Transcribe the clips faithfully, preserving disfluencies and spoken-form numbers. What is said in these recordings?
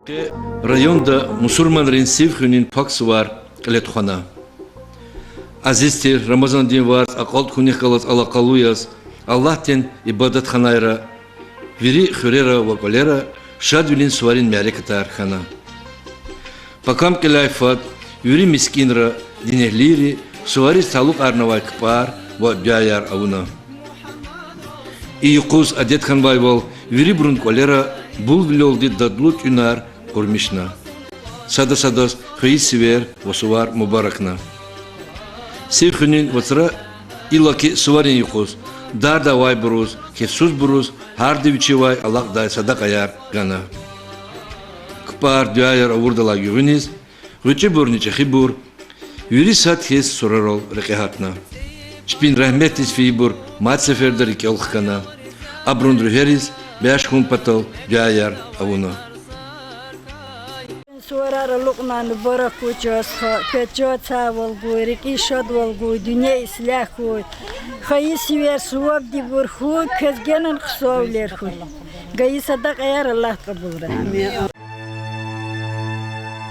Къе районда мусурманрин сив хуьнин пак сувар кьиле тухвана. Азиз тир Рамазандин варз акьалтӀ хьунихъ галаз алакъалу яз, Аллагьдин ибадатханайра, вири хуьрера ва кӀвалера шадвилин суварин мярекатар хьана. Пакаман кьиляй фад вири мискӀинра, динэгьлийри, сувариз талукьарнавай кпӀар ва дуьаяр авуна. И юкъуз адет хьанвайвал, вирибурун кӀвалера булвилелди дадлу тӀуьнар къурмишна. Сада-садаз хвейи сивер ва сувар мубаракна. Сив хуьнин вацра, иллаки суварин юкъуз, дарда авайбуруз, кефсузбуруз гьарда вичивай алакьдай садакьаяр гана. КпӀар, дуьаяр авурдалай гуьгъуьниз, гъвечӀибурни чӀехибур, вири сад хьиз сурарал рекье гьатна. Чпин рагьметдиз фейибур мад сеферда рикӀел хкана. Абурун руьгьериз бяж хьун патал дуьаяр авуна. Суварар алукьнай мубарак хьуй чаз, квез чан сагъвал гуй, рикӀи шадвал гуй, дуьнья ислягь хьуй. Хайи сивер сувабдибур хьуй, квез генани хъсанвилер хьуй. Гайи садакьаяр Аллагьди кьабулрай.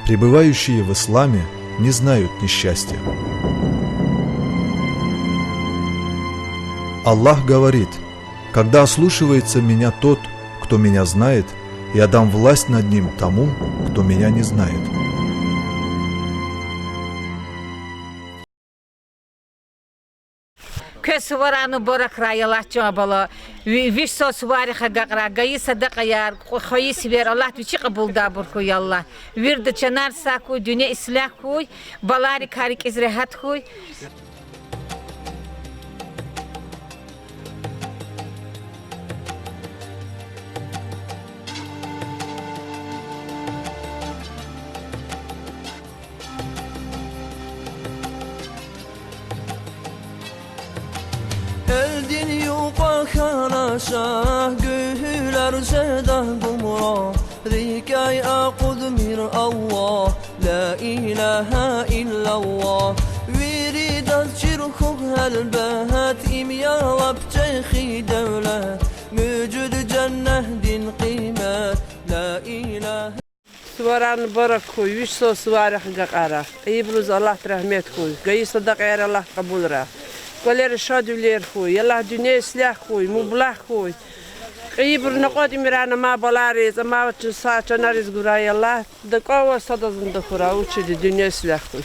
Пребывающие в исламе не знают несчастья. Аллах говорит: «Когда ослушивается меня тот, кто меня знает, я дам власть над ним тому, кто меня не знает». Квез суварар мубаракрай, я Аллагь, чан бала. Ви-, виш сан суварихъ агакьрай, гайи садакьаяр, кьу-, хайи сивер Аллагьди вичи кьабулдайбур хьуй, я Аллагь. Вирида чанар сагъ хьуй, дуьнья ислягь хьуй, баларикай рикӀиз регьят хьуй. Элдин юкьва хьана шагь, гуьгьуьлар жеда гумрагь, рикӀяй акъудмир Аллагь, لا إله إلا الله. Виридаз чир хьухь гьелбет, им я лап чӀехи девлет, муьжуьд женнетдин къимет, لا إله. Суварар мубарак хьуй, виш сан суварихъ агакьрай. Кьейибуруз Аллагьди рагьмет хьуй, гайи садакьаяр Аллагьди кьабулрай. КӀвалера шадвилер хьуй, я Аллагь, дуьнья ислягь хьуй, мублагь хьуй. Кьейибуру накьвадмирай амай балариз, амай чан сагъ чанариз гурай, я Аллагь. ДакӀанвай садазни тахьурай, вучиз дуьнья ислягь хьуй.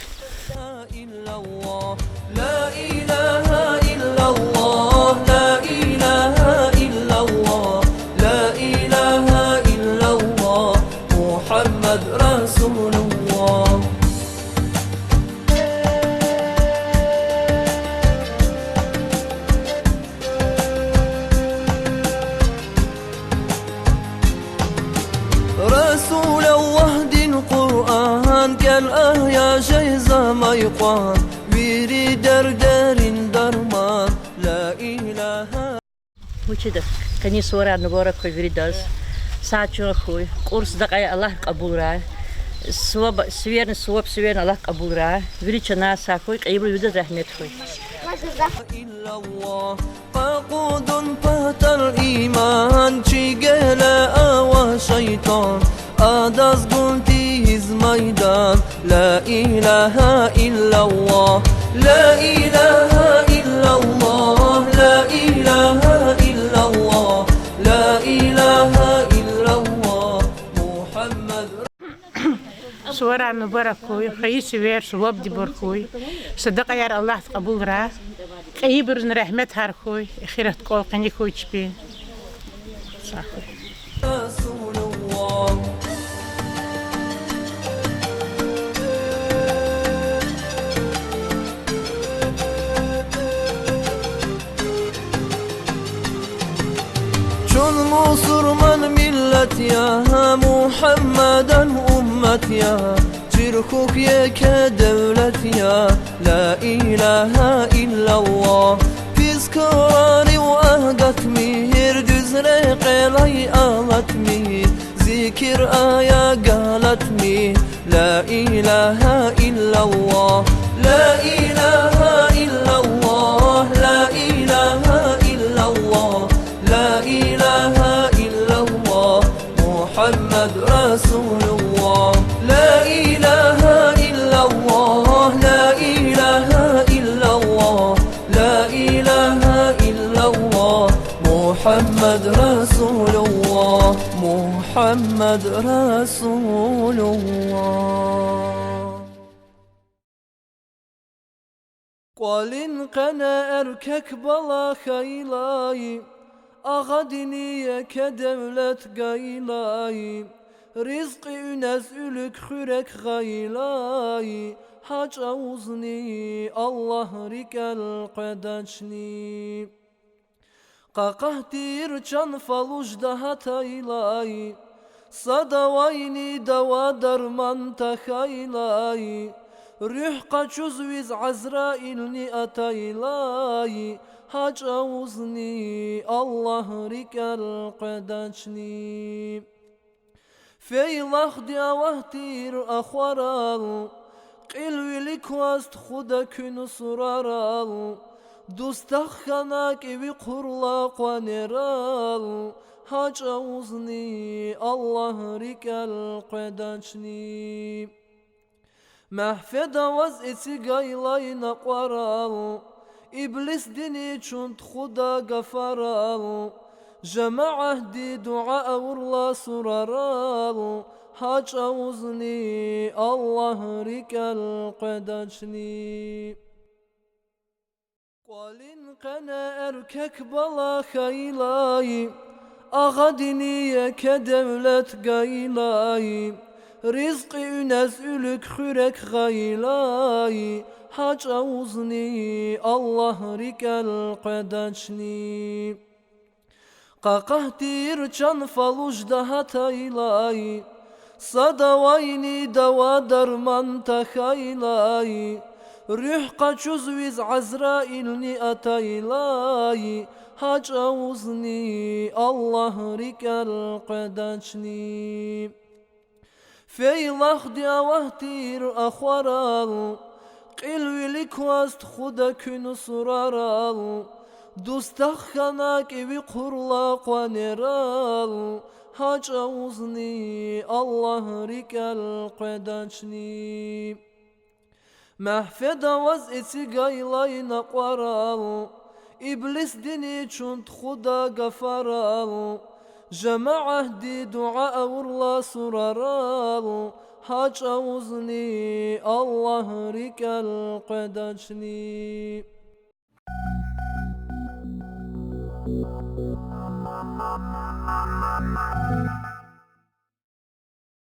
لا إله إلا الله، لا إله إلا الله، لا إله إلا الله، محمد رسول الله. Расул Аллагьдин Къуръан, кӀел агь я жезамай кьван, вири дердерин дарман, لا إله. Вучиз, къенин суварар мубарак хьуй виридаз. Сагъ чан хьуй, кьур садакьаяр Аллагьди кьабулрай. Суваб, сиверни суваб сиверни Аллагьди кьабулрай. Вири чанар сагъ хьуй, кьейибуру виридаз рагьмет хьуй. Къакъудун патал иман, чи геле ава шайтан, адаз гун тийиз майдан, لا إله إلا الله، لا إله إلا الله، لا إله إلا الله، لا إله إلا الله، محمد. Суварар мубарак хьуй, хайи сивер сувабдибур хьуй, садакьаяр Аллагьди кьабулрай, кьейибурузни рагьметар хьуй, эхират кӀвал къени хьуй чпин. Сагъ хьуй. Чун мусурман миллет я, Мугьаммадан уммет я, чир хьухь, еке девлет я, لا إله إلا الله. Пис крарив агатмир, дуьз рекьелай алатмир, зикир ая галатмир, لا إله إلا الله، لا إله إلا الله، لا إله إلا الله، لا إله إلا الله، محمد رسول الله. Мугьаммад расулуллагь. КӀвалин къене эркек бала хьайлай, агъадини еке девлет гайлай, ризкьи уьнез уьлуьк хуьрек гъайлай, гьа чӀавузни Аллагь рикӀел къведачни. Къакъагь тир чан фалужда гьатайлай, садавайни дава-дарман тахьайлай, руьгь къачузвиз Азраилни атайлай, гьа чӀавузни Аллагь рикӀел къведачни. Фейлагьди авахь тир ахварал, кьил вилик кваз тухуда куьн сурарал, дустахъ хьана кӀеви хъурла къванерал, гьа чӀавузни Аллагь рикӀел къведачни. Магьфеда ваз эцигайлай накьварал, иблисдини чун тухуда гафарал, жамаатди дуьа авурла сурарал, гьа чӀавузни Аллагь рикӀел къведачни. КӀвалин къене эркек бала хьайлай, агъадини еке девлет гайлай, ризкьи уьнез уьлуьк хуьрек гъайлай, гьа чӀавузни Аллагь рикӀел къведачни. Къакъагь тир чан фалужда гьатайлай, садавайни дава-дарман тахьайлай, руьгь къачузвиз Азраилни атайлай, гьа чӀавузни Аллагь рикӀел къведачни. Фейлагьди авахь тир ахварал, кьил вилик кваз тухуда куьн сурарал, дустахъ хьана кӀеви хъурла къванерал, гьа чӀавузни Аллагь рикӀел къведачни. Магьфеда ваз эцигайлай накьварал, иблисдини чун тухуда гафарал, жамаатди дуьа авурла сурарал, гьа чӀавузни Аллагь рикӀел къведачни.